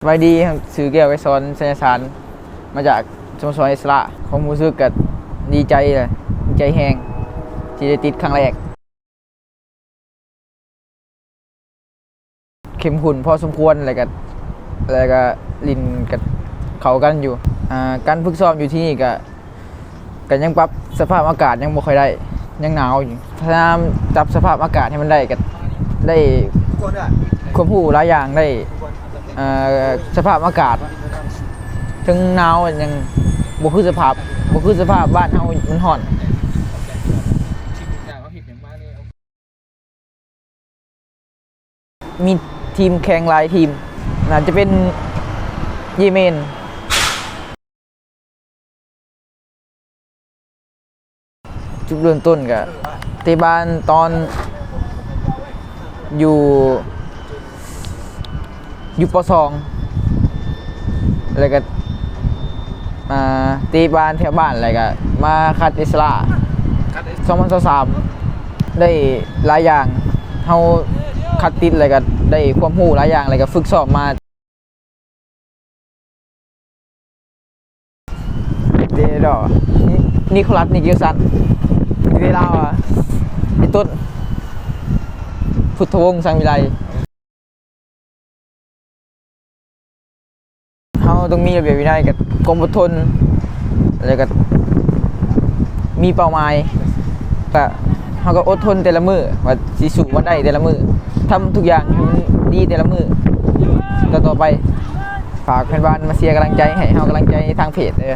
ສະບາຍດີ, ຊື່ແກ້ວ ໄກສອນ ໄຊຍະສານ ມາຈາກສະໂມສອນອິດສະຫຼະ. ຄວາມຮູ້ສຶກກໍດີໃຈແຫຼະ, ດີໃຈແຮງທີ່ໄດ້ຕິດຄັ້ງແລກ. ເຂັ້ມຂຸ້ນພໍສົມຄວນ ແລ້ວກໍ ແລ້ວກໍຫຼິ້ນກັບເຂົ້າກັນຢູ່. ອ່າ ການຝຶກຊ້ອມຢູ່ທີ່ນີ້ກໍ ກໍຍັງປັບສະພາບອາກາດຍັງບໍ່ຄ່ອຍໄດ້, ຍັງໜາວຢູ່. ພະຍາຍາມປັບສະພາບອາກາດໃຫ້ມັນໄດ້, ກໍໄດ້ຄວາມຮູ້ຫຼາຍຢ່າງ, ໄດ້ ເອີ ສະພາບອາກາດ ເຖິງໜາວ ຍັງບໍ່ຄືສະພາບ ບໍ່ຄືສະພາບບ້ານເຮົາ ມັນຮ້ອນ. ມີທີມແຂ່ງຫຼາຍທີມ, ໜ້າຈະເປັນເຢເມນ. ຈຸດເລີ່ມຕົ້ນກະເຕະບານຕອນຢູ່ ຢູ່ ປໍສອງ ແລ້ວກະ ອ່າ ເຕະບານແຖວບ້ານ ແລ້ວກະມາຄັດອິດສະຫຼະ ສອງພັນຊາວສາມ ໄດ້ຫຼາຍຢ່າງ. ເຮົາຄັດຕິດ ແລ້ວກະໄດ້ຄວາມຮູ້ຫຼາຍຢ່າງ ແລ້ວກະຝຶກຊ້ອມມາ. ເດດອ ນິ ນິໂຄລັດ ນິກເກີລສັນ ເດລາວ ໄອ້ຕົ້ນ ພຸດທະວົງ ສັງວິໄລ. ເຮົາຕ້ອງມີລະບຽບວິໄນ ກັບຄວາມອົດທົນ ແລ້ວກໍມີເປົ້າໝາຍ. ກະ ເຮົາກໍອົດທົນແຕ່ລະມື້ ວ່າຊິສູ້ມັນໄດ້ແຕ່ລະມື້, ທຳທຸກຢ່າງໃຫ້ມັນດີແຕ່ລະມື້ຕໍ່ໆໄປ. ຝາກແຟນບານມາເຊຍກຳລັງໃຈ ໃຫ້ເຮົາກຳລັງໃຈທາງເພຈເດີ.